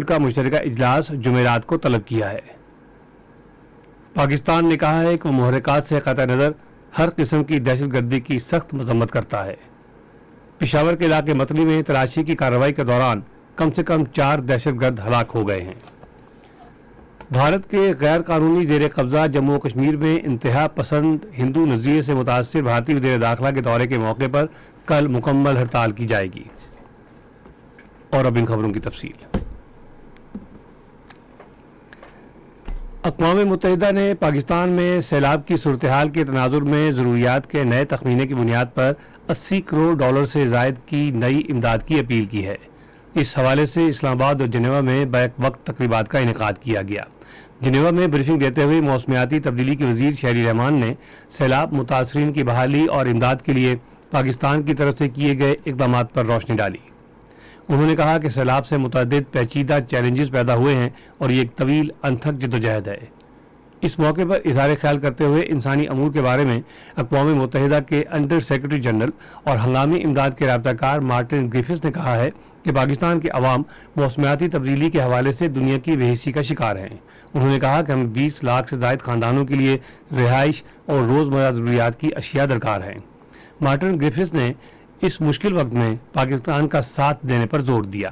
کا مشترکہ اجلاس جمعرات کو طلب کیا ہے۔ پاکستان نے کہا ہے کہ وہ محرکات سے قطع نظر ہر قسم کی دہشت گردی کی سخت مذمت کرتا ہے۔ پشاور کے علاقے متنی میں تلاشی کی کارروائی کے دوران کم سے کم چار دہشت گرد ہلاک ہو گئے ہیں۔ بھارت کے غیر قانونی زیر قبضہ جموں و کشمیر میں انتہا پسند ہندو نظریے سے متاثر بھارتی وزیر داخلہ کے دورے کے موقع پر کل مکمل ہڑتال کی جائے گی۔ اور اب ان خبروں کی تفصیل۔ اقوام متحدہ نے پاکستان میں سیلاب کی صورتحال کے تناظر میں ضروریات کے نئے تخمینے کی بنیاد پر اسی کروڑ ڈالر سے زائد کی نئی امداد کی اپیل کی ہے۔ اس حوالے سے اسلام آباد اور جنیوا میں بیک وقت تقریبات کا انعقاد کیا گیا۔ جنیوا میں بریفنگ دیتے ہوئے موسمیاتی تبدیلی کے وزیر شہری رحمان نے سیلاب متاثرین کی بحالی اور امداد کے لیے پاکستان کی طرف سے کیے گئے اقدامات پر روشنی ڈالی۔ انہوں نے کہا کہ سیلاب سے متعدد پیچیدہ چیلنجز پیدا ہوئے ہیں اور یہ ایک طویل انتھک جدوجہد ہے۔ اس موقع پر اظہار خیال کرتے ہوئے انسانی امور کے بارے میں اقوام متحدہ کے انڈر سیکرٹری جنرل اور ہنگامی امداد کے رابطہ کار مارٹن گریفث نے کہا ہے کہ پاکستان کے عوام موسمیاتی تبدیلی کے حوالے سے دنیا کی بے حسی کا شکار ہیں۔ انہوں نے کہا کہ ہمیں بیس لاکھ سے زائد خاندانوں کے لیے رہائش اور روزمرہ ضروریات کی اشیاء درکار ہیں۔ مارٹن گریفث نے اس مشکل وقت میں پاکستان کا ساتھ دینے پر زور دیا۔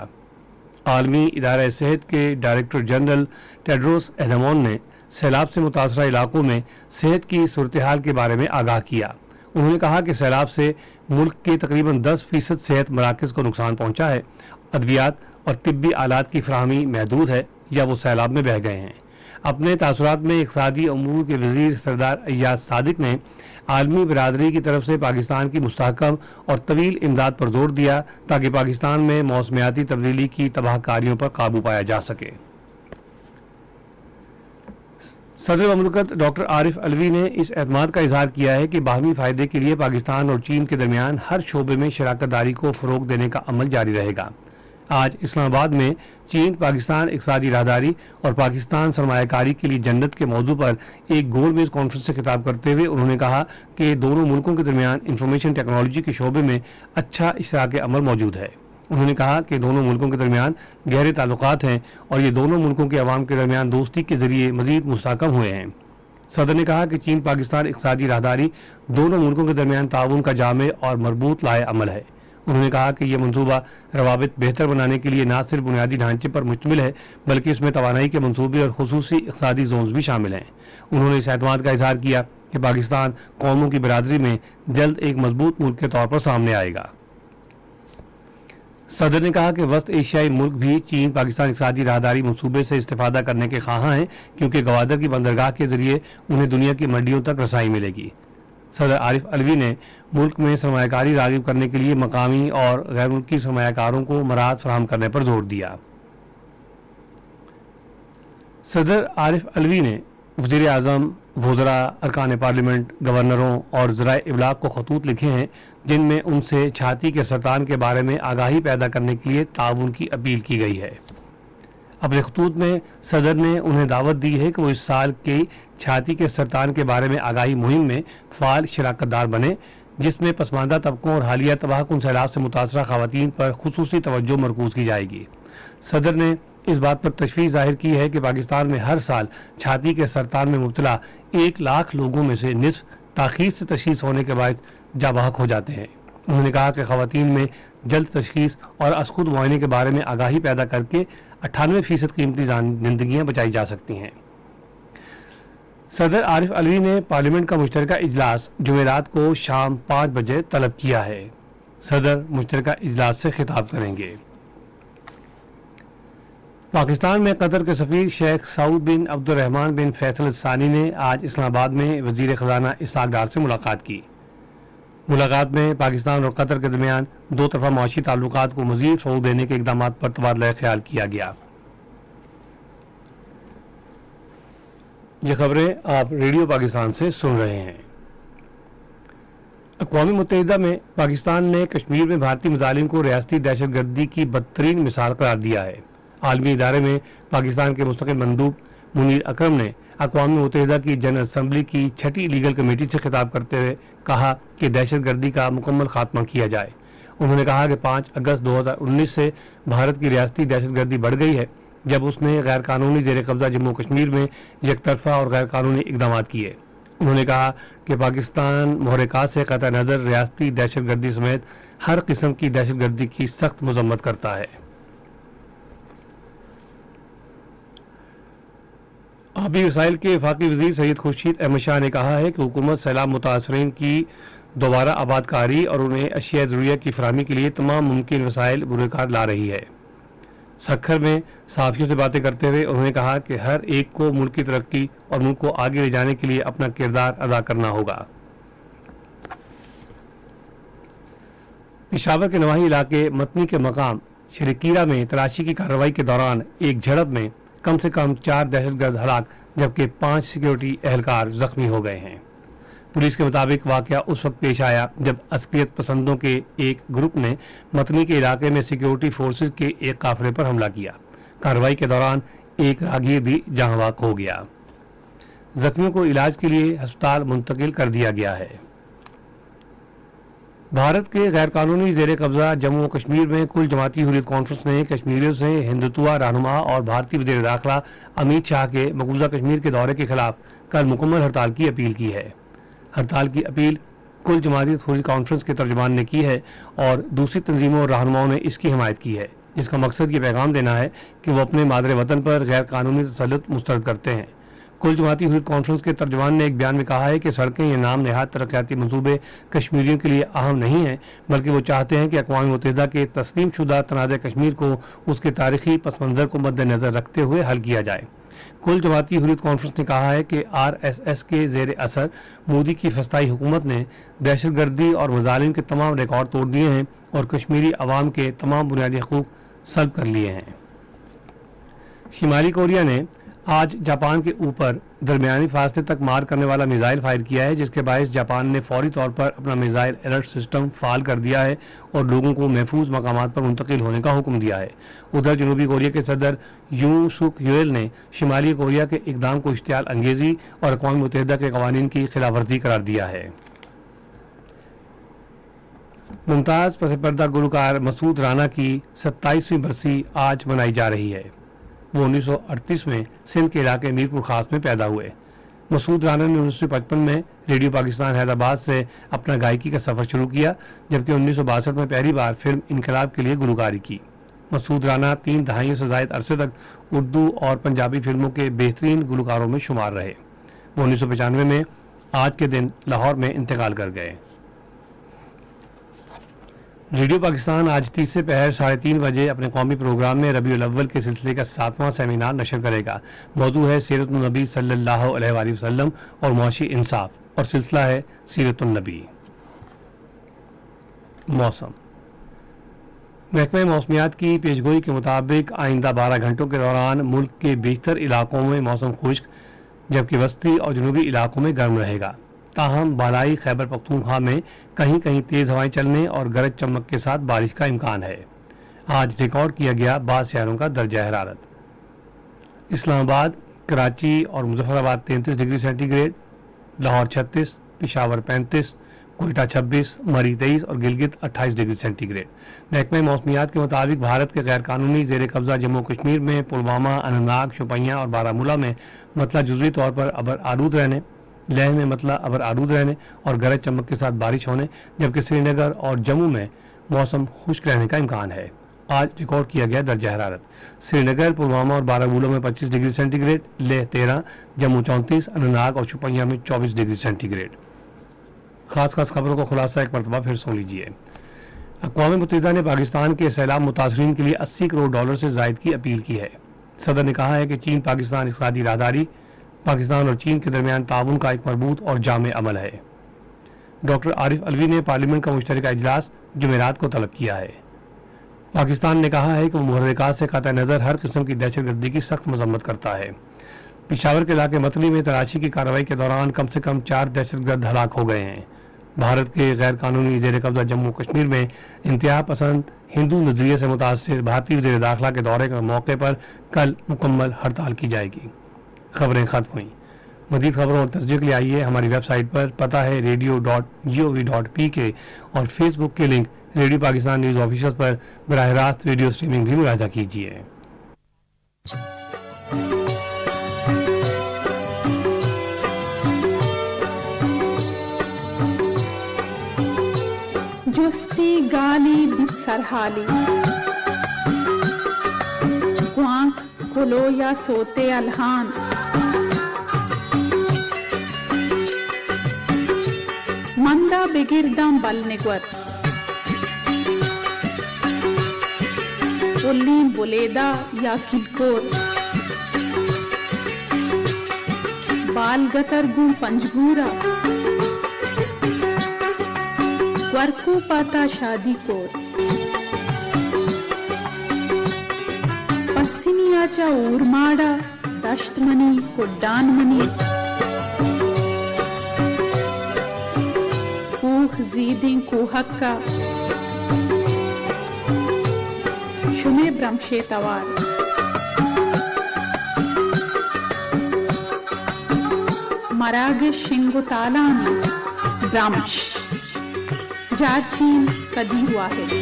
عالمی ادارہ صحت کے ڈائریکٹر جنرل ٹیڈروس ایدھمون نے سیلاب سے متاثرہ علاقوں میں صحت کی صورتحال کے بارے میں آگاہ کیا۔ انہوں نے کہا کہ سیلاب سے ملک کے تقریباً دس فیصد صحت مراکز کو نقصان پہنچا ہے، ادویات اور طبی آلات کی فراہمی محدود ہے یا وہ سیلاب میں بہہ گئے ہیں۔ اپنے تاثرات میں اقتصادی امور کے وزیر سردار ایاز صادق نے عالمی برادری کی طرف سے پاکستان کی مستحکم اور طویل امداد پر زور دیا تاکہ پاکستان میں موسمیاتی تبدیلی کی تباہ کاریوں پر قابو پایا جا سکے۔ صدر مملکت ڈاکٹر عارف علوی نے اس اعتماد کا اظہار کیا ہے کہ باہمی فائدے کے لیے پاکستان اور چین کے درمیان ہر شعبے میں شراکت داری کو فروغ دینے کا عمل جاری رہے گا۔ آج اسلام آباد میں چین پاکستان اقتصادی راہداری اور پاکستان سرمایہ کاری کے لیے جنت کے موضوع پر ایک گول میز کانفرنس سے خطاب کرتے ہوئے انہوں نے کہا کہ دونوں ملکوں کے درمیان انفارمیشن ٹیکنالوجی کے شعبے میں اچھا اشتراک عمل موجود ہے۔ انہوں نے کہا کہ دونوں ملکوں کے درمیان گہرے تعلقات ہیں اور یہ دونوں ملکوں کے عوام کے درمیان دوستی کے ذریعے مزید مستحکم ہوئے ہیں۔ صدر نے کہا کہ چین پاکستان اقتصادی راہداری دونوں ملکوں کے درمیان تعاون کا جامع اور مربوط لائحہ عمل ہے۔ انہوں نے کہا کہ یہ منصوبہ روابط بہتر بنانے کے لیے نہ صرف بنیادی ڈھانچے پر مشتمل ہے، بلکہ اس میں توانائی کے منصوبے اور خصوصی اقتصادی زونز بھی شامل ہیں۔ انہوں نے اس اعتماد کا اظہار کیا کہ پاکستان قوموں کی برادری میں جلد ایک مضبوط ملک کے طور پر سامنے آئے گا۔ صدر نے کہا کہ وسط ایشیائی ملک بھی چین پاکستان اقتصادی راہداری منصوبے سے استفادہ کرنے کے خواہاں ہیں، کیونکہ گوادر کی بندرگاہ کے ذریعے انہیں دنیا کی منڈیوں تک رسائی ملے گی۔ صدر عارف علوی نے ملک میں سرمایہ کاری راغب کرنے کے لیے مقامی اور غیر ملکی سرمایہ کاروں کو مراعات فراہم کرنے پر زور دیا۔ صدر عارف علوی نے وزیر اعظم، وزراء، ارکان پارلیمنٹ، گورنروں اور ذرائع ابلاغ کو خطوط لکھے ہیں، جن میں ان سے چھاتی کے سرطان کے بارے میں آگاہی پیدا کرنے کے لیے تعاون کی اپیل کی گئی ہے۔ اپنے خطوط میں صدر نے انہیں دعوت دی ہے کہ وہ اس سال کی چھاتی کے سرطان کے بارے میں آگاہی مہم میں فعال شراکت دار بنیں، جس میں پسماندہ طبقوں اور حالیہ تباہ کن سیلاب سے متاثرہ خواتین پر خصوصی توجہ مرکوز کی جائے گی۔ صدر نے اس بات پر تشویش ظاہر کی ہے کہ پاکستان میں ہر سال چھاتی کے سرطان میں مبتلا ایک لاکھ لوگوں میں سے نصف تاخیر سے تشخیص ہونے کے باعث جاں بحق ہو جاتے ہیں۔ انہوں نے کہا کہ خواتین میں جلد تشخیص اور از خود معائنے کے بارے میں آگاہی پیدا کر کے اٹھانوے فیصد قیمتی زان-، زندگیاں بچائی جا سکتی ہیں۔ صدر عارف علوی نے پارلیمنٹ کا مشترکہ اجلاس جمعرات کو شام پانچ بجے طلب کیا ہے۔ صدر مشترکہ اجلاس سے خطاب کریں گے۔ پاکستان میں قطر کے سفیر شیخ سعود بن عبد الرحمن بن فیصل الثانی نے آج اسلام آباد میں وزیر خزانہ اسحاق ڈار سے ملاقات کی۔ ملاقات میں پاکستان اور قطر کے درمیان دو طرفہ معاشی تعلقات کو مزید فروغ دینے کے اقدامات پر تبادلہ خیال کیا گیا۔ یہ خبریں آپ ریڈیو پاکستان سے سن رہے ہیں۔ اقوام متحدہ میں پاکستان نے کشمیر میں بھارتی مظالم کو ریاستی دہشت گردی کی بدترین مثال قرار دیا ہے۔ عالمی ادارے میں پاکستان کے مستقل مندوب منیر اکرم نے اقوام متحدہ کی جنرل اسمبلی کی چھٹی لیگل کمیٹی سے خطاب کرتے ہوئے کہا کہ دہشت گردی کا مکمل خاتمہ کیا جائے۔ انہوں نے کہا کہ پانچ اگست دو ہزار انیس سے بھارت کی ریاستی دہشت گردی بڑھ گئی ہے، جب اس نے غیر قانونی زیر قبضہ جموں و کشمیر میں یک طرفہ اور غیر قانونی اقدامات کیے۔ انہوں نے کہا کہ پاکستان محرکات سے قطع نظر ریاستی دہشت گردی سمیت ہر قسم کی دہشت گردی کی سخت مذمت کرتا ہے۔ آبی وسائل کے وفاقی وزیر سید خورشید احمد شاہ نے کہا ہے کہ حکومت سیلاب متاثرین کی دوبارہ آباد کاری اور انہیں اشیاء ضروریہ کی فراہمی کے لیے تمام ممکن وسائل بروئے کار لا رہی ہے۔ سکھر میں صحافیوں سے باتیں کرتے ہوئے انہوں نے کہا کہ ہر ایک کو ملک کی ترقی اور ملک کو آگے لے جانے کے لیے اپنا کردار ادا کرنا ہوگا۔ پشاور کے نواحی علاقے متنی کے مقام شریکیرا میں تلاشی کی کارروائی کے دوران ایک جھڑپ میں کم سے کم چار دہشت گرد ہلاک، جبکہ پانچ سیکیورٹی اہلکار زخمی ہو گئے ہیں۔ پولیس کے مطابق واقعہ اس وقت پیش آیا جب عسکریت پسندوں کے ایک گروپ نے متنی کے علاقے میں سیکیورٹی فورسز کے ایک قافلے پر حملہ کیا۔ کارروائی کے دوران ایک راہگیر بھی جاں بحق ہو گیا۔ زخمیوں کو علاج کے لیے ہسپتال منتقل کر دیا گیا ہے۔ بھارت کے غیر قانونی زیر قبضہ جموں و کشمیر میں کل جماعتی حریت کانفرنس نے کشمیریوں سے ہندوتوا رہنما اور بھارتی وزیر داخلہ امیت شاہ کے مقبوضہ کشمیر کے دورے کے خلاف کل مکمل ہڑتال کی اپیل کی ہے۔ ہڑتال کی اپیل کل جماعتی حریت کانفرنس کے ترجمان نے کی ہے اور دوسری تنظیموں اور رہنماؤں نے اس کی حمایت کی ہے، جس کا مقصد یہ پیغام دینا ہے کہ وہ اپنے مادر وطن پر غیر قانونی تسلط مسترد کرتے ہیں۔ کل جماعتی حریت کانفرنس کے ترجمان نے ایک بیان میں کہا ہے کہ سڑکیں یا نام نہاد ترقیاتی منصوبے کشمیریوں کے لیے اہم نہیں ہیں، بلکہ وہ چاہتے ہیں کہ اقوام متحدہ کے تسلیم شدہ تنازع کشمیر کو اس کے تاریخی پس منظر کو مد نظر رکھتے ہوئے حل کیا جائے۔ کل جماعتی حریت کانفرنس نے کہا ہے کہ آر ایس ایس کے زیر اثر مودی کی فسطائی حکومت نے دہشت گردی اور مظالم کے تمام ریکارڈ توڑ دیے ہیں اور کشمیری عوام کے تمام بنیادی حقوق سلب کر لیے ہیں۔ شمالی کوریا نے آج جاپان کے اوپر درمیانی فاصلے تک مار کرنے والا میزائل فائر کیا ہے، جس کے باعث جاپان نے فوری طور پر اپنا میزائل الرٹ سسٹم فعال کر دیا ہے اور لوگوں کو محفوظ مقامات پر منتقل ہونے کا حکم دیا ہے۔ ادھر جنوبی کوریا کے صدر یون سوک یوئل نے شمالی کوریا کے اقدام کو اشتعال انگیزی اور اقوام متحدہ کے قوانین کی خلاف ورزی قرار دیا ہے۔ ممتاز پس پردہ گلوکار مسعود رانا کی ستائیسویں برسی آج منائی جا رہی ہے۔ وہ انیس سو اڑتیس میں سندھ کے علاقے میرپور خاص میں پیدا ہوئے۔ مسعود رانا نے انیس سو پچپن میں ریڈیو پاکستان حیدرآباد سے اپنا گائیکی کا سفر شروع کیا، جبکہ انیس سو باسٹھ میں پہلی بار فلم انقلاب کے لیے گلوکاری کی۔ مسعود رانا تین دہائیوں سے زائد عرصے تک اردو اور پنجابی فلموں کے بہترین گلوکاروں میں شمار رہے۔ وہ انیس سو پچانوے میں آج کے دن لاہور میں انتقال کر گئے۔ ریڈیو پاکستان آج تیسرے پہر ساڑھے تین بجے اپنے قومی پروگرام میں ربیع الاول کے سلسلے کا ساتواں سیمینار نشر کرے گا۔ موضوع ہے سیرت النبی صلی اللہ علیہ وآلہ وسلم اور معاشی انصاف، اور سلسلہ ہے سیرت النبی۔ موسم۔ محکمہ موسمیات کی پیشگوئی کے مطابق آئندہ بارہ گھنٹوں کے دوران ملک کے بیشتر علاقوں میں موسم خشک، جبکہ وسطی اور جنوبی علاقوں میں گرم رہے گا۔ تاہم بالائی خیبر پختونخوا میں کہیں کہیں تیز ہوائیں چلنے اور گرج چمک کے ساتھ بارش کا امکان ہے۔ آج ریکارڈ کیا گیا بعض شہروں کا درجہ حرارت۔ اسلام آباد، کراچی اور مظفر آباد تینتیس ڈگری سینٹی گریڈ، لاہور چھتیس، پشاور پینتیس، کوئٹہ چھبیس، مری تئیس اور گلگت اٹھائیس ڈگری سینٹی گریڈ۔ محکمہ موسمیات کے مطابق بھارت کے غیر قانونی زیر قبضہ جموں و کشمیر میں پلوامہ، اننت ناگ، شوپیاں اور بارہ مولہ میں مطلع جزوی طور پر ابر آلود رہنے، لیہ میں مطلع ابر آلود رہنے اور گرج چمک کے ساتھ بارش ہونے، جبکہ سری نگر اور جموں میں موسم خشک رہنے کا امکان ہے۔ آج ریکارڈ کیا گیا درجہ حرارت۔ سری نگر، پلوامہ اور بارہ مولہ میں پچیس ڈگری سینٹی گریڈ، لیہ تیرہ، جموں چونتیس، اننت ناگ اور شوپیاں میں چوبیس ڈگری سینٹی گریڈ۔ خاص خاص خبروں کا خلاصہ ایک مرتبہ پھر سن لیجیے۔ اقوام متحدہ نے پاکستان کے سیلاب متاثرین کے لیے اسی کروڑ ڈالر سے زائد کی اپیل کی ہے۔ صدر نے کہا ہے کہ چین پاکستان اقتصادی راہداری پاکستان اور چین کے درمیان تعاون کا ایک مربوط اور جامع عمل ہے۔ ڈاکٹر عارف علوی نے پارلیمنٹ کا مشترکہ اجلاس جمعرات کو طلب کیا ہے۔ پاکستان نے کہا ہے کہ وہ محرکات سے قطع نظر ہر قسم کی دہشت گردی کی سخت مذمت کرتا ہے۔ پشاور کے علاقے متنی میں تلاشی کی کارروائی کے دوران کم سے کم چار دہشت گرد ہلاک ہو گئے ہیں۔ بھارت کے غیر قانونی زیر قبضہ جموں و کشمیر میں انتہا پسند ہندو نظریے سے متاثر بھارتی وزیر داخلہ کے دورے کے موقع پر کل مکمل ہڑتال کی جائے گی۔ خبریں ختم ہوئیں۔ مزید خبروں اور تجزیے کے لیے آئیے ہماری ویب سائٹ پر، پتہ ہے ریڈیو ڈاٹ جی او وی ڈاٹ پی کے، اور فیس بک کے لنک ریڈیو پاکستان نیوز آفیشل پر براہ راست ویڈیو اسٹریمنگ بھی ملاحظہ کیجیے۔ جستی گالی بیت سرحالی، گوانک کلو یا سوتے الہان۔ مندا بگرداں بل نگور، پلیں بلیدہ یا کلکور، بال گتر گوں پنجگورا، گورکو پاتا شادی کور۔ پسنی ءَ چہ اورماڑ ءَ دشت منی، کڈان منی، کوہ زیدیں کوہک ءَ شمے برمشے توار۔ مراگش شنگ و تالان برمش۔ جارچین قدیر واحد۔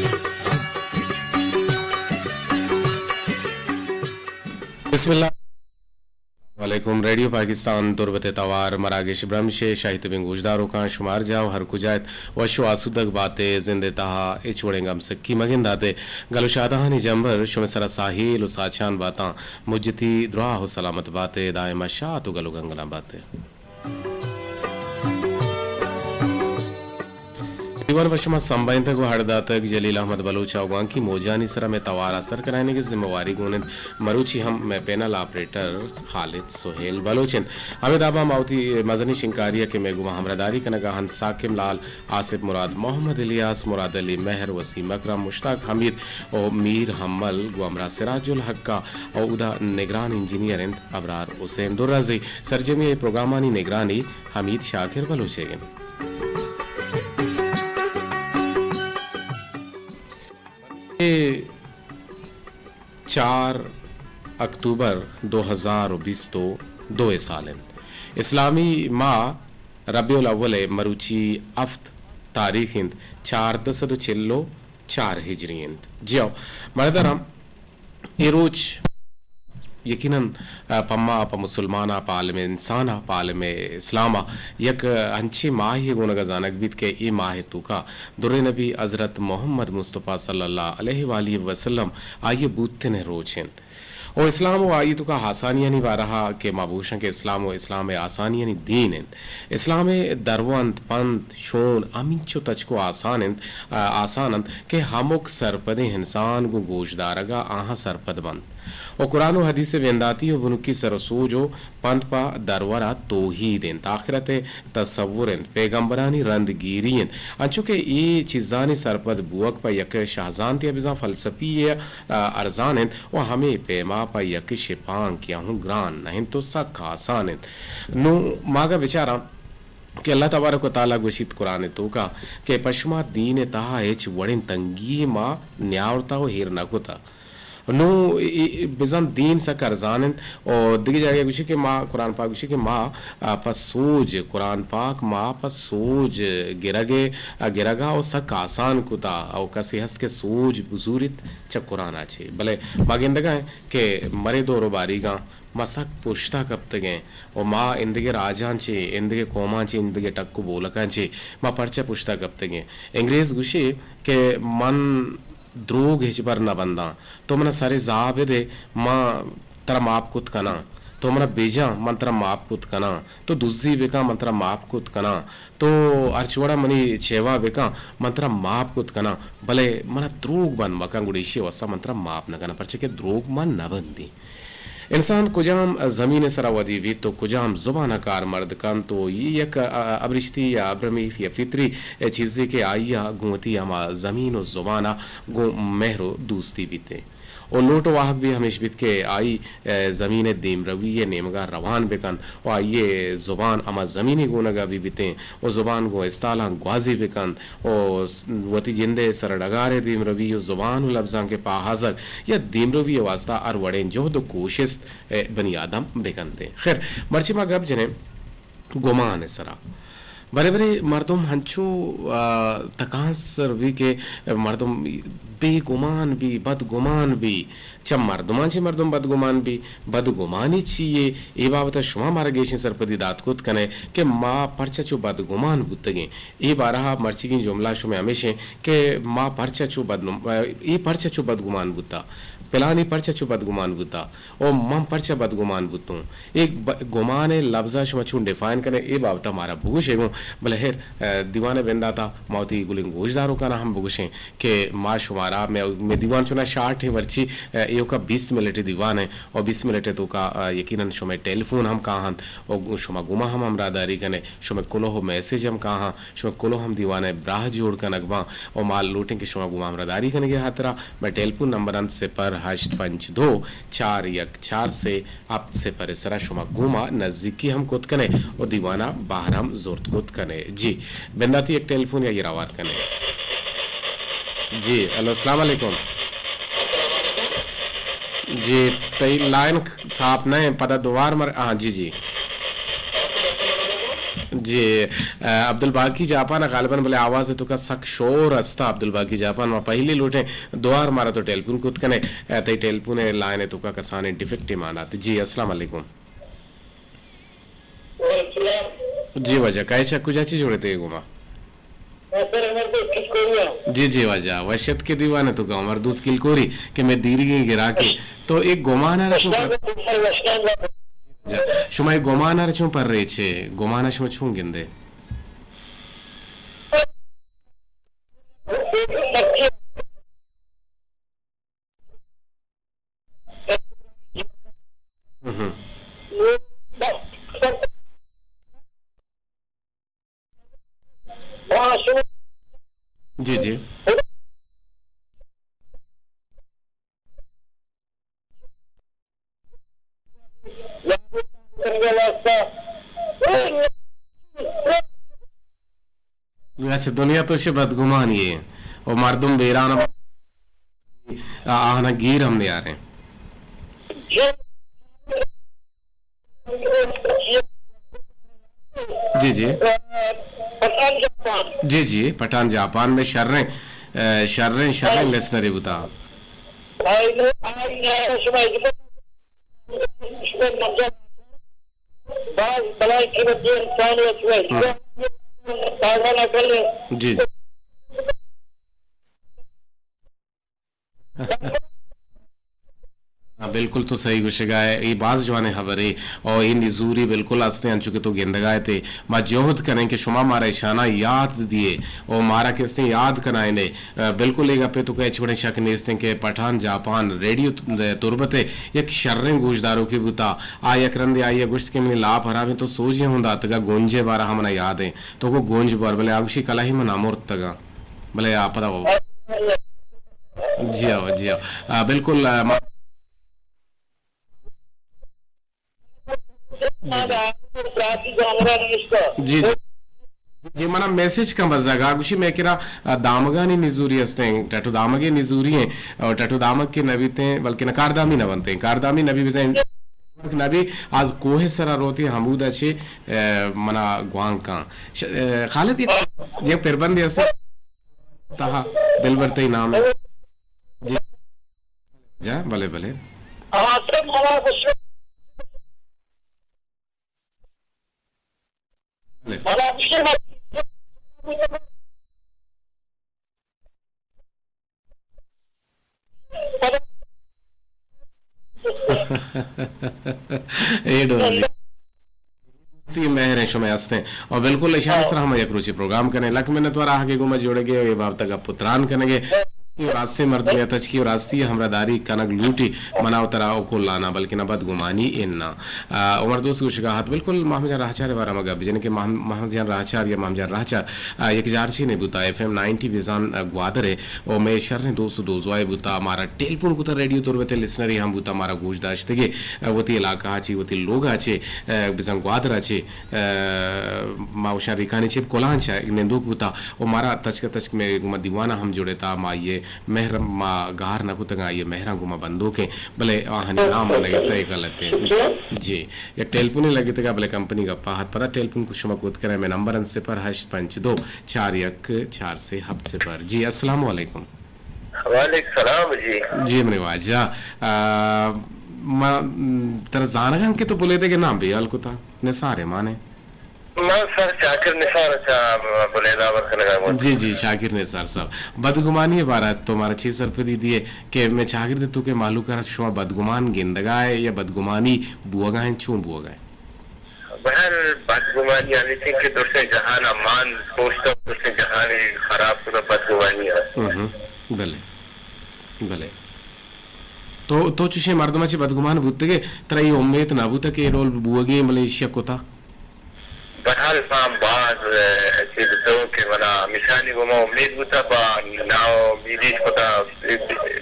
بسم اللہ۔ السلام علیکم۔ ریڈیو پاکستان تربت ءِ توار مراگش برمش ءِ شاہی تبیں گوشداروکاں، شما ہر جاہ و ہر کجا ات، وش و آسودگ بات ءِ، زند ءِ تہا ہچ وڑیں گم سکی مگندات ءِ، گل و شادہانی جمبر شمے سرا ساہیل و ساچان باتاں، مجتی دراہ و سلامت بات ءِ، دائما شات و گل و گنگلاں بات ءِ۔ دیوان پہ شما سمبھینتگ و ہڑ داتگ۔ جلیل احمد بلوچ ءَ گوانکی موجانی سرا مئے توار ءَ سر کنائینگ ءِ ذمہ واری گون انت۔ مروچی ہم مئے پینل آپریٹر خالد سہیل بلوچ انت۔ ہمے دابا ما وتی مزنیں شنکاری ءَ کہ مئے گوما ہمراہداری کنگ ءَ انت، ساکم لال، آصف مراد، محمد الیاس، مراد علی مہر، وسیم اکرم، مشتاق حمید و میر حمل گوں ہمراہ سراج الحق ءَ و اودا نگران انجینئر انت ابرار حسین درازئی۔ سرجمی ءِ پروگرامانی نگرانی حمید شاکر بلوچ ئیگ انت۔ اے چار اکتوبر دو ہزار و بیست و دو ءِ سال انت۔ اسلامی ماہ ربیع الاول ءِ مروچی ہفت تاریخ انت، چاردہ سد و چل و چار ہجری انت۔ جیو، مردرم اے روچ یقیناً، آ، پہ ما، پہ مسلمان ءَ، پہ عالم انسان ءَ، پہ عالم اسلام ءَ یک انچیں ماہے گونگ ءَ زانگ بیت کہ اے ماہ ءِ توکا دریں نبی حضرت محمد مصطفی صلی اللہ علیہ وآلہ وسلم آئی ءِ بوتن ءِ روچ انت۔ و اسلام و آئی ءِ توکا آسانیانی بارہ ءَ کہ ما بوشاں کہ اسلام و اسلام ءِ آسانیانی دین انت۔ اسلام ءِ درونت، پنت، شون ہمینچو تچک و آسان انت، آ، آسان انت کہ ہمک سرپدیں انسان گوں گوشدارگ ءَ آہاں سرپد بنت۔ و قرآن و حدیث ءِ بنداتی و بنکی سر و سوج و پنت پہ درور ءَ توحید انت، آخرت ءِ تصور انت، پیغمبرانی رندگیری انت، انچو کہ اے چیزانی سرپد بوگ پہ یک شہزانتے ءَ بزاں فلسفی ءَ، آ، ارزان انت و ہمے پیما پہ یک شپانکے ءَ ہوں گران نہ انت و سک آسان انت۔ نوں ما اگاں بچاراں کہ اللہ تبارک و تعالی گوشیت قرآن ءِ توکا کہ پہ شما دین ءِ تہا ہچ وڑیں تنگی ما نیاورتا و ایر نہ کتا۔ نوں اے، اے، بزاں دین سک ارزان انت۔ و دگہ جاگہ گوشی کہ ما، قرآن پاک گوشی کہ ما، آ، پہ سوج، قرآن پاک ما پہ سوج گرگ ءَ، آ، گرگ ءَ و سک آسان کتا۔ و کسے ہست کہ سوج بزوریت چہ قرآن ءَ چے؟ بلے ما گندگ ءَ ایں کہ مرے دور و باریگاں ما سک پشتا کپتگیں و ما ایندگہ راجاں چے، ایندگہ قوماں چے، ایندگہ ٹک و بولکاں چے ما پرچہ پشتا کپتگیں؟ انگریز گوشی کہ من دروگ ہچبر نہ بنداں۔ تو منا سرے زاہ بدے، من ترا ماپ کت کناں۔ تو منا بجاں، من ترا ماپ کت کناں۔ تو دزی بکن، من ترا ماپ کت کناں۔ تو ہرچ وڑا منی چیوا بکن، من ترا ماپ کت کناں۔ بلے منا دروگ بند مکن، گڑا ایشی واسطہ من ترا ماپ نہ کناں، پرچہ کہ دروگ من نہ بندیں۔ انسان کجام زمین ءِ سرا ودی بیت و کجام زبان ءَ کارمرد کنت و اے یک، ا، ابرشتی یا ابرمی یا فطری چیزے کہ آئی ءَ گوں وتی ہما زمین و زبان ءَ گوں مہر و دوستی بیت۔ و لوٹ و واہگ بھی ہمیش بیت کہ آئی، ا، زمین ءِ دیمروی ءِ نیمگ ءَ روان بہ کنت و آئی ءِ زبان ہما زمین ءِ گونگ ءَ بہ بیتیں و زبان گوں استالاں گوازی بہ کنت و س-، وتی جند ءِ سرڈگار ءِ دیمروی و زبان و لبزانک ءِ پہازگ یا دیمروی ءِ واستا ہر وڑیں جہد و کوشست ءِ بنی آدم بہ کنت۔ خیر، مرچی ما گپ جنیں گمان ءِ سرا۔ برے برے مردم ہنچو، آ، تکانسر بی کہ مردم بے گمان بی، بدگمان بی۔ چہ مردمان چہ مردم بدگمان بی، بدگمانی چی یے؟ اے بابت ءَ شما مارا گیشیں سرپدی دات کت کن ئے کہ ما پرچا چو بدگمان بوتگیں۔ اے بارہ ءَ مرچیگیں جملہ شمئے ہمیش انت کہ ما پرچا چو بدنم-، اے پرچا چو بدگمان بوتا؟ پلانی پرچا چو بدگمان بوتا؟ او من پرچا بدگمان بوتوں؟ اے ب-، گمان ءِ لبز ءَ شما چون ڈیفائن کن ئے، اے بابت ءَ مارا بگوش ئے گوں۔ بلے ہیر، آ، دیوان ءِ بندات ءَ ما وتی گلیں گوشداروکاں ہم بگوشیں کہ ما شمارا، مئے، مئے دیوان چونا شارٹ ایں، مرچی، آ، ایوکا بیست منٹ ءِ دیوان ایں، او بیست منٹ ءِ توکا، آ، یقیناً شمئے ٹیلیفون ہم کاہنت، او شما گوما ہم ہمراہداری کن ئے، شمئے کلوہ و میسج ہم کاہاں، شمئے کلوہ ہم دیوان ءِ براہ جوڑ کنگ باں، او ما لوٹیں کہ شما گوما ہمراہداری کنگ ءِ ہاترا مئے ٹیلیفون نمبر انت صفر ہشت پنچ دو چار یک چار سے ہپت صفر ءِ سرا شما گوما نزیکی ہم کت کن ئے و دیوانا بہر ہم زرت کت کن ئے۔ جی، بنداتی یک ٹیلیفون یا گراوار کن ئے۔ جی، ہیلو، السلام علیکم۔ جی، تئی لائن صاف نہ انت، پدا دوار مر-، ہاں، جی، جی۔ جی، آ، عبدالباقی جاپان غالباً بلے آواز توکا سک شور استا۔ عبدالباقی جاپان ما پہلی لوٹیں دوار مارا تو ٹیلیفون کت کن ئے، آ، تئی ٹیلیفون لائن توکا کسانیں ڈیفیکٹے مان ات۔ جی، السلام علیکم۔ جی واجہ، کئے چہ کجا چی جوڑ ئے تئی گوما؟ جی جی واجہ، وش اتک ئے دیوان توکا، عمر دوست کلکوری کہ مئے دیریگیں گراکے۔ تو اے گمان ءَ را چون پر-، شما اے گمان ءَ را چون پرچے؟ گمان ءَ شما چون گندے؟ ہم۔ جی، جی۔ اچھا، دنیا تو چہ بدگمانی اے و مردم بیران آہانا گیر ہم نیاریں۔ جی، جی۔ جی، جی، پٹھان جاپان میں شریں، اے، شریں، شریں لسنرے بوتا۔ باز بلاہیں قیمتی انسانے ات۔ ہاں۔ تازہ نہ کر لے۔ جی، جی۔ ہاں، بالکل تو صحیح گوشگا ئے، اے باز جوانیں خبرے، او اے نزوری بالکل استیں، انچو کہ تو گندگا ئے تے۔ ما جہد کنیں کہ شما مارا اشانا یاد دیئے، او مارا کہ استیں یاد کنائینے۔ آ، بالکل اے گپے تو کہ ہچ وڑیں شک نیستیں کہ پٹھان جاپان ریڈیو ت-، تربت ءِ یک شریں گوشداروکے بوتا۔ آ یک رندے آئی ءَ گوشت کہ منی لاپ ہرابیں، تو سوجیں ہوں داتگا، گونج ءِ بارہ ءَ منا یاد ایں۔ تو گو گونج بور، بلے آ گوشی کلہی من امرتگاں۔ بلے آ پدا جی ہو، جی ہو۔ آ، بالکل، آ، ما جی، جی۔ جی، جی۔ جی، منا میسج کن بزگا گوشی مئے کرا، آ، دامگانی نزوری ہستیں، ٹٹو دامگے نزوری ہیں، اور ٹٹو دامگ کے نبیتیں، بلکہ نہ کاردامی نہ بنتے ہیں، کاردامی نبی بزن نبی آز کوہ سرا روتی ہمودا چے، آ، منا گوانکاں۔ ش-، آ، خالد یک، یک پربندے ہستے تہا دلبر تئی نام ہے۔ جی۔ جا، بلے، بلے۔ بلے۔ اے ڈول دی۔ تی مہریں شمئے ہستیں۔ اور بالکل اشانی سرا ہم یک روچے پروگرام کنیں۔ لک منت وار آہگے گوما جوڑگے اور اے بابت گپ و تران کنگے۔ راستی مردم یا تچکی و راستی ہمراہ داری کنگ لوٹی منا و ترا و کلانا، بلکہ نہ بدگمانی انا۔ آ، عمر دوست گوشگا ہت، بالکل محمد جان راہچار بارا ما گپ بجنیں کہ محم-، محمد جان راہچار یا محمد جان راہچار، آ، یک جارچی نے بوتا، ایف ایم نائنٹی بزان، آ، گوادر ہے۔ او مئے شریں دوست و دوزوائے بوتا، مارا ٹیلیفون کتا، ریڈیو تربت لسنرے ہم بوتا، مارا گوش داشتگے، آ، وتی علاقہ چی، وتی لوگا چے، آ، بزاں گوادرا چے، آ، ما وشان ریکانی چے کلانچا نندوک بوتا، او مارا تچک تچک مئے گوما دیوانا ہم جوڑتا، ما یہ مہر ما گار نہ کتگاں، آئی ءِ مہراں گوں ما بندوکیں، بلے آہانی نام ما نہ گپتہ، اے غلط ایں۔ جی، یک ٹیلیفونے لگتگا، بلے کمپنی گپا ہت۔ پدا ٹیلیفون کو شما کت کنئے، مئے نمبر انت صفر ہشت پنچ دو چار یک چار سے ہپت صفر۔ جی، السلام علیکم۔ وعلیکم سلام جی۔ جی منی واجہ، آ، ما، م، ترا زانگاں کہ تو بلیدہ ءِ نام بے ہیال کتا، نثار ءِ مانے۔ من سر شاکر نثار چہ بلیدہ ہبر کنگا گوں۔ جی، جی، شاکر نثار صاحب۔ بدگمانی ءِ بارہ ءَ تو مارا چی سرپدی دیئے کہ مئے چاگرد ءِ توکا مہلوک ءَ را شما بدگمان گندگا ئے یا بدگمانی بوگا انت، چون بوگا انت؟ بہر بدگمانی ہمیش انت کہ درستیں جہان ءَ مان پروشتہ، درستیں جہان ءَ خراب کتہ بدگمانی ءَ۔ ہم، ہم۔ بلے۔ بلے۔ تو، تو چوشیں مردم ءَ چہ بدگمان بوتگ ئے، ترا اے امیت نہ بوتہ کہ اے ڈول بوگی انت، بلے ایشی ءَ کتہ؟ بہرحال ما باز، ءَ، چیز تو کہ منا ہمیشانی گوما امید بوتہ، با ناامیدیش کتہ،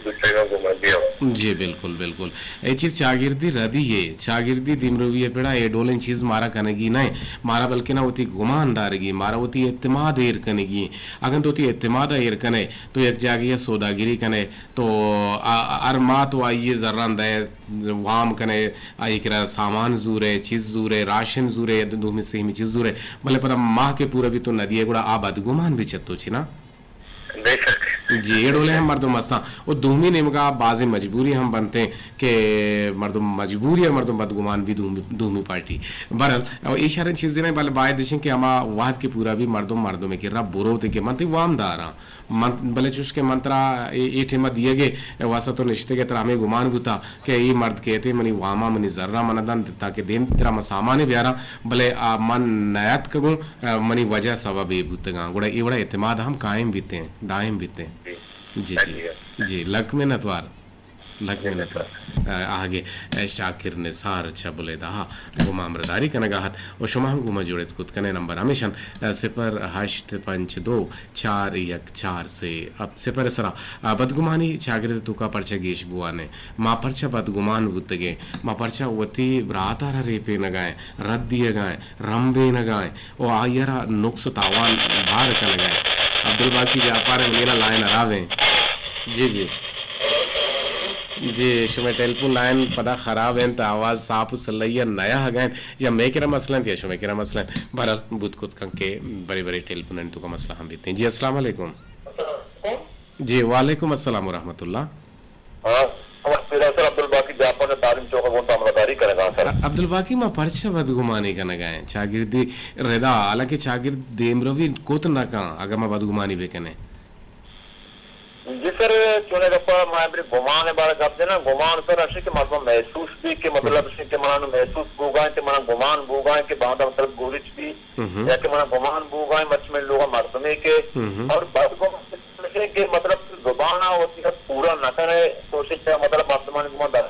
دوستاں گوما دیو۔ جی بالکل، بالکل۔ اے چیز چاگردی ردی یے، چاگردی دیمروی ءِ پڑا اے ڈولیں چیز مارا کنگی نہ ایں۔ مارا بلکنا وتی گمان دارگی، مارا وتی اعتماد ایر کنگی۔ اگن تو وتی اعتماد ءَ ایر کنئے، تو یک جاگہے ءَ سوداگری کنئے، تو آ، آ، ہر ماہ تو آئی ءِ زراں دئے، وام کنئے، آئی ءِ کرا سامان زورئے، چیز زورئے، راشن زورئے، دومی سیمی چیز زورئے، بلے پدا ماہ کہ پورا بیت تو نہ دیئے، گڑا آ بدگمان بی چہ تو چی نا؟ بے شک۔ جی، اے ڈولیں ہم مردم ہستاں۔ و دومی نیمگا بازیں مجبوری ہم بنتیں کہ مردم مجبوری ءَ مردم بدگمان بی دومی، دومی پارٹی۔ بہرحال، او اے شریں چیزے نہ، بلے باید اش انت کہ ہما وہد کہ پورا بی مردم مردمے کہ رب بروت کہ من تئی وام داراں۔ من، بلے چوش کہ من ترا اے، اے ٹیم ءَ دیگ ءِ واسطہ تو نشتگ ئے، ترا ہمے گمان بوتا کہ اے مرد کیت منی واماں منی زراں من دنت تاکہ دیم ترا من سامانے بیاراں، بلے آ من نیاتکگوں، آ، منی وجہ سبب اے بوتگاں، گڑا اے وڑا اعتماد ہم قائم بیتیں، دائم بیتیں۔ جی۔ جی، جی۔ جی، لک منتوار۔ لک منتوار۔ آ، آہگے، اے، شاکر نثار چہ بلیدہ ءَ گوں ما ہمراہداری کنگا ات و شما ہم گوں ما جوڑ ات کت کنے۔ نمبر ہمیش انت، اے، صفر ہشت پنچ دو چار یک چار سے ہپت صفر ءِ سرا۔ آ، بدگمانی چاگرد ءِ توکا پرچہ گیش بوان ایں؟ ما پرچہ بدگمان بوتگیں؟ ما پرچہ وتی برات ءَ را ریپینگا ایں، رد دیگا ایں، رمبینگا ایں و آئی ءَ را نقص و تاوان بار کنگا ایں؟ عبدالباقی جاپان ءِ، منی را لائن ہراب ایں۔ جی، جی۔ جی، شمئے ٹیلیفون لائن پدا خراب انت، آواز صاف و سلہی ءَ نیاہگ ءَ انت، یا مئے کرا مسئلہ انت یا شمئے کرا مسئلہ انت۔ بہرحال، بوت کت کن کہ برے برے ٹیلیفونانی توکا مسئلہ ہم بیت انت۔ جی، السلام علیکم۔ جی، وعلیکم السلام ورحمۃ اللہ۔ ہاں، ہمے پیراسر عبدالباقی جاپان ءِ تعلیم چوک ءَ گوں تو ہمراہداری کنگا آں سر۔ عبدالباقی، ما پرچا بدگمانی کنگا ایں چاگردی ردا، حالانکہ چاگرد دیمروی کت نہ کن اگاں ما بدگمانی بکنیں؟ جی سر، چونیں گپا ما برے گمان ءِ بارہ ءَ گپ جناں، گمان سر اش کہ مردم محسوس بی کہ مطلب اش کہ منا نوں محسوس بوگا انت کہ منا گمان بوگا انت کہ باندا مطلب گوریچ بی، ہم۔ یا کہ منا گمان بوگا انت مرچی منی لوگا مردمے کہ، ہم۔ اور بدگمان اش کہ مطلب زبان ءَ وتی پورا نہ کنے، تو چہ مطلب مردمانی گمان در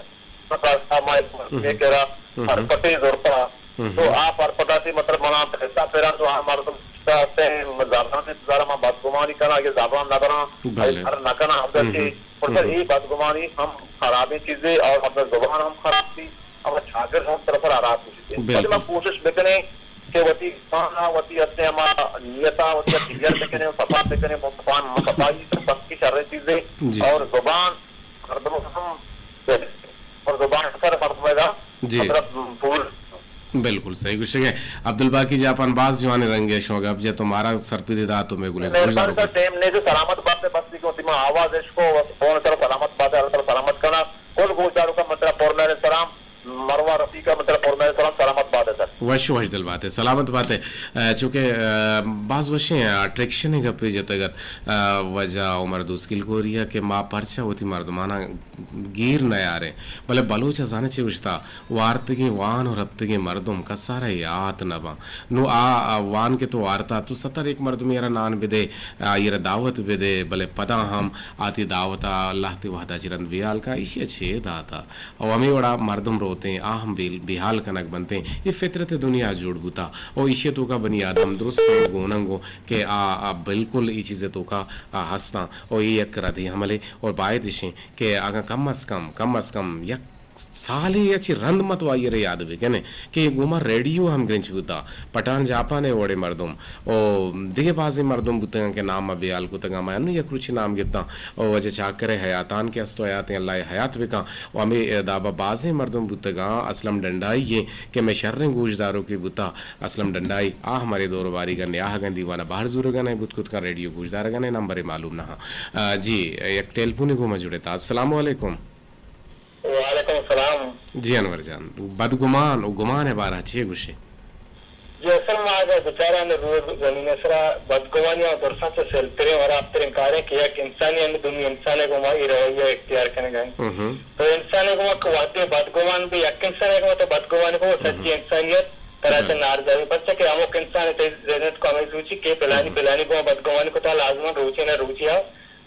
کاستا ما ایک، ہم۔ اے کرا، ہم۔ ہر پتے زورتا۔ ہم۔ تو آ پرپٹاتی مطلب منا پیسہ پیرا تو آ مردم کشتا ہستیں، زراں سے زراں ما بدگمانی کناں، اگہ زراں نہ براں، بلے۔ ہر نہ کناں، ہمدا ہم۔ چی، ہم۔ پر اے بدگمانی ہم خرابیں چیزے اور ہمدا زبان ہم خراب تھی، ہم چاگرد ہم طرف خراب ہو چکے۔ بالکل۔ بلے ما کوشش بکنیں کہ وتی زبان ءَ، وتی ہستیں ہما نیت ءَ، وتی کلیئر بکنیں، صفا بکنیں، صفا، صفائی سب کی شریں چیزے۔ جی۔ اور زبان مردم ہم، اور زبان سر مردم ءَ دا، جی۔ مطلب، پول۔ بالکل صحیح گوشگ ئے۔ عبدالباقی جاپان، باز جوانیں رنگے شما گپ جت و مارا سرپدی دات و مئے گلیں گوشداروکاں۔ ٹائم نے جو سلامت بات ہے، بس کہ وتی ما آواز اشکو، بس فون سر سلامت بات ہے، اللہ تعالی سلامت کنا۔ کل گوشداروکاں من ترا پر مہر سلام، مروان رفیق ءَ من ترا پر مہر سلام، سلامت بات ہے سر۔ وش وش دل بات ہے، سلامت بات ہے۔ اے، چونکہ، اے، باز وشیں اٹریکشن گپے جتگ ات، اے، واجہ عمر دوسکیل کوری ءَ کہ ما پرچا وتی مردماناں گیر نیاریں۔ بلے بلوچ ءَ زانئے چے گوشتا، وارتگیں وان و رپتگیں مردم کسارا یات نہ باں۔ نوں آ، آ وان کہ تو وارتا، تو ستر ایک مردمے ءَ را نان بدے، آئی ءَ را دعوت بدے، بلے پدا ہم آ تئی دعوت ءَ لہتے وہدا چہ رند بے ہیال کا، ایشی ءَ چے داتا؟ او ہمے وڑا مردم روتیں، آ ہم بے، بے ہیال کنگ بنتیں۔ اے فطرت دنیا جوڑ بوتا۔ او ایشی ءِ توکا بنی آدم درستیں گوننگو کہ آ، آ بالکل اے چیز ءِ توکا، آ، ہستاں۔ او اے یک ردیں عملے اور باید اشیں کہ اگاں کم از کم، کم از کم یک سالے ءَ چہ رند ما تو آئی ءَ را یاد بہ کنیں کہ گوں ما ریڈیو ہم گرنچ بوتا، پٹھان جاپان ءِ وڑیں مردم، او دگہ بازیں مردم بوتگاں کہ نام ما بے ہیال کتگاں، ما انوں یک روچے نام گپتاں، او واجہ چاکر ءِ حیاتان کہ است و حیاتیں، اللہ ءِ حیات بکاں، و ہمے دابا بازیں مردم بوتگاں، اسلم ڈنڈائی ایں کہ مئے شریں گوشداروکے بوتا، اسلم ڈنڈائی، آ ہمارے دور و باریگا نیاہگاں، دیوانا بہر زورگا نئے، بوت کت کن ریڈیو گوشدارگا نئے، نمبرے معلوم نہ ہاں۔ آ، جی، یک ٹیلیفونے گوں ما جڑتا۔ السلام علیکم۔ وعلیکم السلام۔ جی انور جان، بدگمان و گمان ءِ بارہ چے گوشے؟ جی، اصل ما اگہ بچاریں روز زمین ءِ سرا بدگمانی ءَ درساں چہ سلتریں و ہرابتریں کاریں کہ یک انسانے ہم دومی انسان ءِ گوما اے رویہ اختیار کنگا انت۔ تو انسان ءِ گوما کہ وہدے بدگمان بی، یک انسان ءِ گوما تو بدگمان کو، سجی انسانیت ترا چہ نارضا بی، پرچا کہ ہمک انسان ءِ تئی ذہن ءَ کو ہمے سوچی کہ پلانی، پلانی گوما بدگمانی کتا، لازماً روچے نہ روچے آ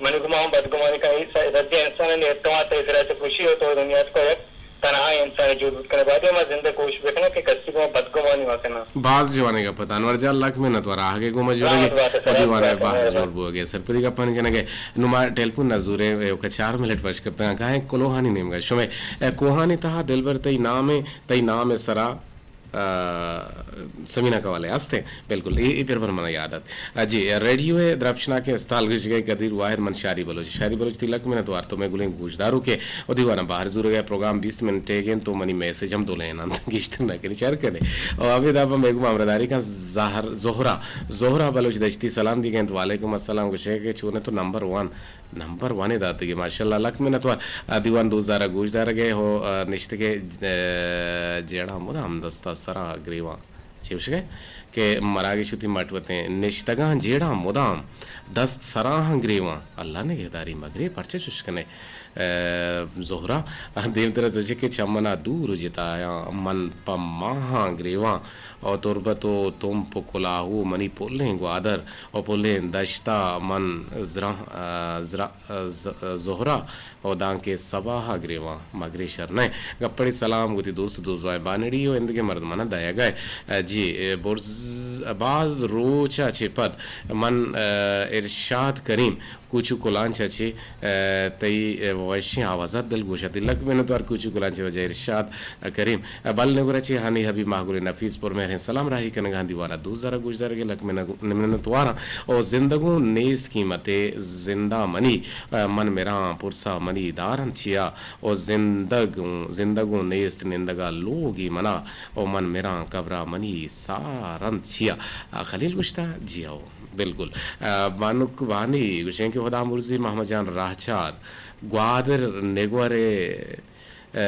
منی گوما ہم بدگمانی کن۔ اے س-، سجیں انسانانی اعتماد تئی سرا چہ پشی و تو دنیا ءَ کو یک تنہا انسانے جوڑ بوت کنے۔ باید ما زندہ کوشش بکناں کہ کسی گوما بدگمانی مکناں۔ باز جوانیں گپ ات انور جان، لک منت وار آہگے گوما جوڑگے۔ سلامت بات ئے، و دیوان ءِ سلامت بات ئے، باہر مہربانی۔ جوڑ بوگے۔ سرپدی گپانی جنگے۔ نوں ما ٹیلیفون نہ زوریں، ایوکا چار منٹ پش کپتگاں۔ کائیں کلوہانی نیمگا شمے، اے کوہانی تہا دلبر تئی نام ءَ، تئی نام ءِ سرا آ، سمینہ قوالے ہستیں، بالکل، اے، اے پربر منا یاد ات۔ آ، جی، ریڈیو ءِ درپشناکیں استال گوشگئے قدیر واحد من شاری بلوچ۔ شاری بلوچ تئی لک منت وار، تو مئے گلیں گوشداروکے و دیوانا بہر زورگئے، پروگرام بیست منٹیگ انت، تو منی میسج ہم دولین انت، گیشتر نہ کنی، چر کنے۔ و ہمے دابا مئے گوما ہمراہداری کن زہر-، زہرا، زہرا بلوچ دشتی سلام دیگ انت، وعلیکم السلام، گوشے کہ چونے تو نمبر ون۔ نمبر ونے داتگی، ماشاءاللہ، لک منت وار۔ آ، دیوان دوست دارگ گوش دارگ ءَ ہو، آ، نشتگ ءَ، آ، جیڑاں مدام دست ءَ سرا گریواں۔ چے گوشگئے کہ مراگش وتی مٹ وتیں نشتگاں جیڑاں مدام دست سراہاں گریواں۔ اللہ نگہداری مگرے پرچہ چش کنے، آ، زہرا۔ آ، دیمترا تو چے کہ چمنا دور جتایاں من پہ ماہاں گریواں۔ او تربت و تمپ و کلاہو منی پلیں گوادر و پلیں دشتا من زراں، آ، زرا-، آ، ز-، آ، زہرا و دانکہ سباہا گریواں، مگرے شر نئے۔ گپڑی سلام گوتی دوست دوزوائیں بانڑی و اندگہ مردمانا دئیگا۔ آ، جی، اے، برز-، باز روچا چہ پد من، آ، ارشاد کریم کوچو کلانچ ءَ چہ، آ، تئی، آ، وشیں آوازات دلگوش ات۔ لک منت وار کوچو کلانچ ءِ واجہ ارشاد، آ، کریم۔ آ، بل نگور ءَ چہ ہانی حبیب ماہگل نفیس پر مہریں سلام راہی کنگا ہاں دیوانا دوست دارگ گوش دارگ ءَ لک منت وار آں۔ او زندگوں نیست قیمتے زندہ منی، آ، من مراں پرسا منی دار انت چیا۔ او زندگوں، زندگوں نیست نندگا لوگی منا۔ او من مراں قبرا منی سار انت چیا۔ آ، خلیل گوشتا جی ہو۔ بالکل۔ آ، بانک بانی گوشیں کہ خدا مرزی محمد جان راہچار گوادر نگور ءِ، آ،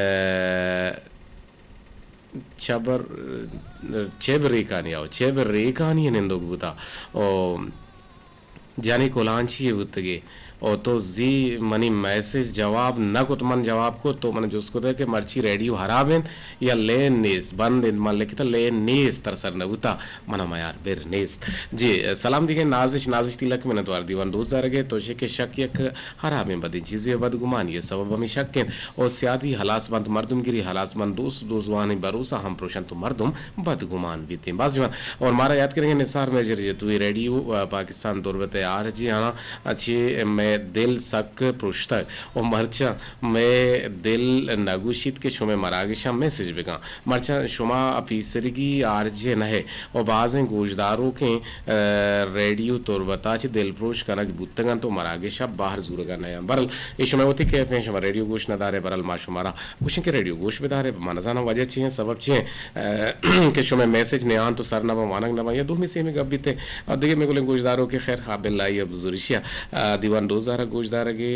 چبر، چیب ریکانی آؤ، چیب ریکانی نندوک بوتا۔ او جانی کلانچی بوتگے۔ او تو زی منی میسج جواب نہ کت، من جواب کت، تو من جست کت کہ مرچی ریڈیو ہراب انت یا لین نیست، بند انت، من لکھتا لین نیست، تر سر نہ بوتا۔ منا میار بر نیست۔ جی، سلام دیگہ نازش، نازش تی لک منت وار دیوان دوست دارگے، تو شے کہ شک یک ہرابیں بدیں چیزے و بدگمانی سبب ہمیں شک انت۔ او سیادی ہلاس بنت، مردم گری ہلاس بنت، دوست دوزوانی بھروسہ ہم پروشنت و مردم بدگمان بیتیں۔ باز جوان۔ اور مارا یاد کریں نثار میجر جتوئی ریڈیو، آ، پاکستان تربت آر جی آنا چہ مئے دل سک پروشتگ و مرچاں مئے دل نگوشیت کہ شمئے مراگشاں میسج بکاں۔ مرچاں شما پیسریگی آر جے نہ ئے و بازیں گوشداروکیں، آ، ریڈیو تربتا چہ دلپروش کنگ بوتگ انت و مراگشا بہر زورگا نہ انت۔ برل اے شمئے وتی کیپیں، شما ریڈیو گوش نہ دارے، برل ما شمارا گوشیں کہ ریڈیو گوش بدارے، ما نزاناں وجہ چی انت، سبب چی انت، آ، کہ شمئے میسج نیاں تو سر نہ باں، وانگ نہ باں یا دومی سیمی گپ بیتے۔ آ، دگہ مئے گلیں گوشداروکے خیر ہا بلائی ابزوریشیا، آ، دیوان دوزارا گوشدارگے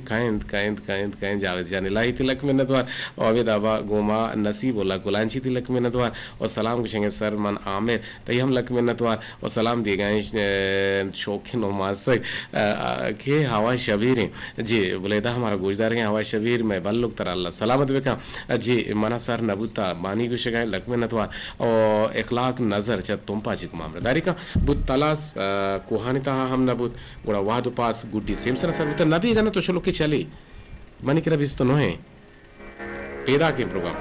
کائنت، کائنت، کائنت، کائنت، جاوید جان الہی تی لک منت وار، او ابید آبا گوما نصیب اللہ کلانچی تی لک منت وار، او سلام گوشنگے سر من عامر، تئی ہم لک منت وار۔ و سلام دیگائیں، ش-، شوقیں نماسگ، آ، آ، کہ ہوا شبیر ہیں۔ جی، بلیدہ ہمارا گوشدارگیں ہوا شبیر، میں بلک ترا اللہ سلامت بکا۔ جی، منا سر نبوتا، بانی گوشگائیں لک منت وار۔ او اخلاق نظر چہ تمپا چکم ہمراہ داری کا۔ بوت تلاس، آ، کوہانی تہا ہم نبوت، گڑا وہد و پاس گڈی سیمسر سر بوتا، نبی گنا تو شلو کے چلی۔ منی کرا بیست و نو ہیں۔ پیداکیں پروگرام۔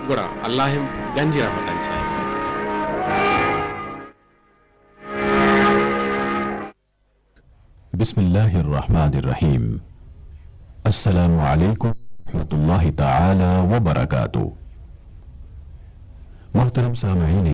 گڑا اللہ ءِ گنجیں رحمتانی ساہگ بات۔ بسم اللہ الرحمن الرحیم۔ السلام علیکم۔ ورحمۃ اللہ تعالی وبرکاتہ۔ محترم سامعین